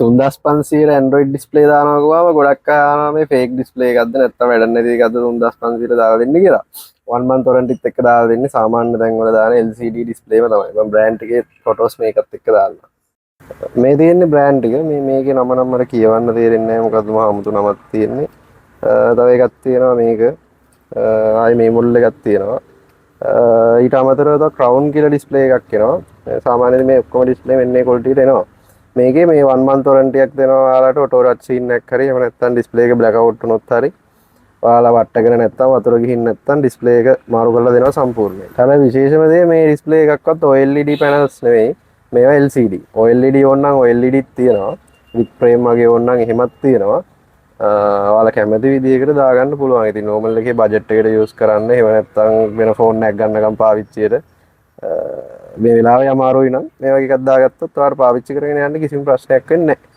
3500ට Android display දානවා කිව්වම ගොඩක් අය අහනවා මේ ෆේක් ඩිස්ප්ලේ එකක්ද නැත්නම් වැඩක් නැති එකක්ද 3500ට දාලා දෙන්න කියලා. 1 month warranty එක්ක දාලා දෙන්නේ සාමාන්‍ය තැන් වල දාන LCD display ම තමයි. මම බ්‍රෑන්ඩ් එකේ ෆොටෝස් මේකත් එක්ක දාන්නම්. මේ තියෙන්නේ බ්‍රෑන්ඩ් එක. මේ මේකේ නම නම් මට කියවන්න තේරෙන්නේ නැහැ, මොකද්ද මහා අමුතු නමක් තියෙන්නේ. තව එකක් තියෙනවා මේක. ආයේ මේ මොඩල් එකක් තියෙනවා. ඊට අමතරව තව ක්‍රවුන් කියලා ඩිස්ප්ලේ එකක් එනවා. සාමාන්‍යයෙන් මේ ඔක්කොම ඩිස්ප්ලේ මෙන්න මේ ක්වොලිටියට එනවා. මේකේ මේ 1 month warranty එකක් දෙනවා ඔයාලට. ඔටෝ ටච් සීන් එකක් හරි එහෙම නැත්නම් ඩිස්ප්ලේ එක බ්ලැක් අවුට් වුණොත් හරි ඔයාලා වට්ටගෙන නැත්නම් වතුර ගිහින් නැත්නම් ඩිස්ප්ලේ එක මාරු කරලා දෙනවා සම්පූර්ණයෙන්. හැබැයි විශේෂම දේ මේ ඩිස්ප්ලේ එකක්වත් OLED panels නෙවෙයි. මේවා LCD. OLED ඕන නම් OLED තියෙනවා. විත් ෆ්‍රේම් වගේ ඕන නම් එහෙමත් තියෙනවා. ඔයාලා කැමති විදිහකට දාගන්න පුළුවන්. ඉතින් නෝමල් එකේ බජට් එකට යූස් කරන්න, එහෙම නැත්නම් වෙන ෆෝන් එකක් ගන්නකම් පාවිච්චියට මේ වෙලාවේ අමාරුයි නම් මේ වගේ එකක් දාගත්තොත් ඔයාලට පාවිච්චි කරගෙන යන්න කිසිම ප්‍රශ්නයක් වෙන්නේ නැහැ.